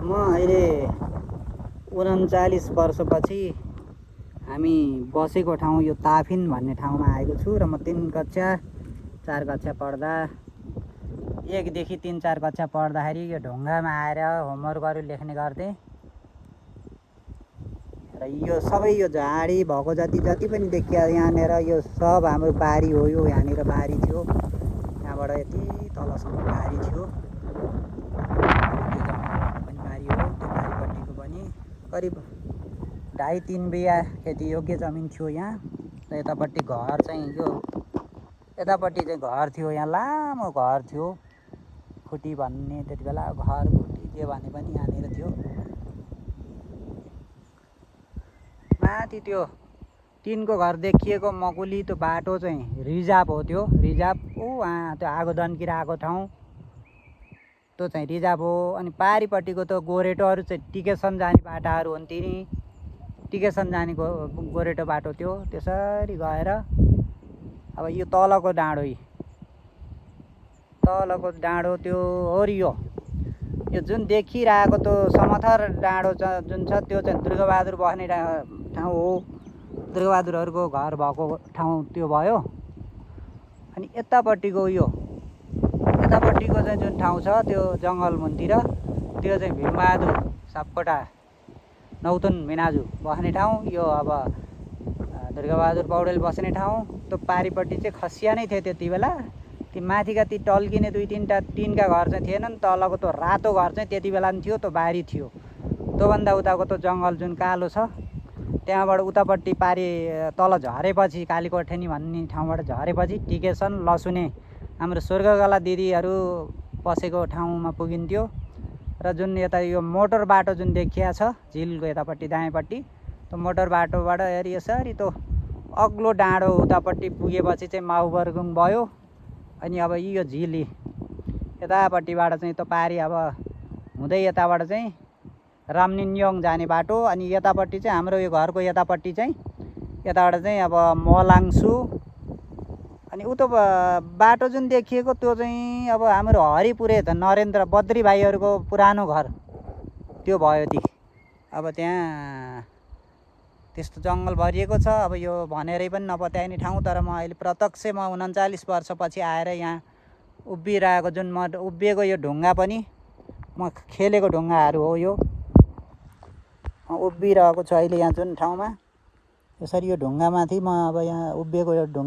म अहिले 39 वर्षपछि हामी बसेको ठाउँ यो ताफिन भन्ने ठाउँमा आएको छु र म 3 कक्षा 4 कक्षा पढ्दा 1 देखि 3 4 कक्षा पढ्दाखेरि यो ढुङ्गामा आएर होमवर्कहरू लेख्ने गर्थेँ र यो सबै यो झाडी भएको जति पनि देखिया यहाँनिर यो सब हाम्रो बारी हो। यो यहाँनिर बारी थियो, यहाँबाट यति तलसम्म बारी थियो, पनि बारी हो। त्यो बारीपट्टिको पनि करिब 2.5-3 बिघा खेती योग्य जमिन थियो यहाँ। र यतापट्टि घर चाहिँ यो यतापट्टि चाहिँ घर थियो, यहाँ लामो घर थियो, खुटी भन्ने त्यति बेला घर खुटी जे भने पनि यहाँनिर थियो। माथि त्यो टिनको घर देखिएको मकुली त्यो बाटो चाहिँ रिजार्भ हो। त्यो रिजार्भ वहाँ त्यो आगो दन्किएर आएको ठाउँ त्यो चाहिँ रिजार्भ हो। अनि पारिपट्टिको त्यो गोरेटोहरू चाहिँ टिकेसन जाने बाटाहरू हुन्। तिनी टिकेसन जाने गोरेटो बाटो त्यो त्यसरी गएर अब यो तलको डाँडो त्यो हो। यो जुन देखिरहेको त्यो समथर डाँडो जुन छ त्यो चाहिँ दुर्गाबहादुर बस्ने ठाउँ हो। दुर्गाबहादुरहरूको घर भएको ठाउँ त्यो भयो। अनि यतापट्टिको चाहिँ जुन ठाउँ छ त्यो जङ्गल मुनतिर त्यो चाहिँ भीमबहादुर सापकोटा नौतन मिनाजु बस्ने ठाउँ। यो अब दुर्गाबहादुर पौडेल बस्ने ठाउँ। त्यो पारिपट्टि चाहिँ खसिया नै थियो त्यति बेला। ती माथिका ती टल्किने 2-3टा टिनका घर चाहिँ थिएनन्। तलको त्यो रातो घर चाहिँ त्यति बेला पनि थियो, त्यो बारी थियो। त्योभन्दा उताको त्यो जङ्गल जुन कालो छ त्यहाँबाट उतापट्टि पारी तल झरेपछि कालीकोठेनी भन्ने ठाउँबाट झरेपछि टिकेसन लसुने हाम्रो स्वर्गकला दिदीहरू बसेको ठाउँमा पुगिन्थ्यो। र जुन यता यो मोटर बाटो जुन देखिया छ झिलको यतापट्टि दायाँपट्टि त्यो मोटर बाटोबाट यसरी त्यो अग्लो डाँडो उतापट्टि पुगेपछि चाहिँ माउबरगुङ भयो। अनि अब यो झिली यतापट्टिबाट चाहिँ त्यो पारी अब हुँदै यताबाट चाहिँ रामनिन्योङ जाने बाटो। अनि यतापट्टि चाहिँ हाम्रो यो घरको यतापट्टि चाहिँ यताबाट चाहिँ अब मलाङसु। अनि उतो बाटो जुन देखिएको त्यो चाहिँ अब हाम्रो हरिपुरे नरेन्द्र बद्री भाइहरूको पुरानो घर त्यो भयो। ती अब त्यहाँ त्यस्तो जङ्गल भरिएको छ। अब यो भनेरै पनि नपत्याइने ठाउँ। तर म अहिले प्रत्यक्ष 39 वर्षपछि आएर यहाँ उभिरहेको जुन म उभिएको यो ढुङ्गा पनि म खेलेको ढुङ्गाहरू हो। यो उभिरहेको छु अहिले यहाँ जुन ठाउँमा यसरी यो ढुङ्गामाथि म अब यहाँ उभिएको यो ढुङ्गा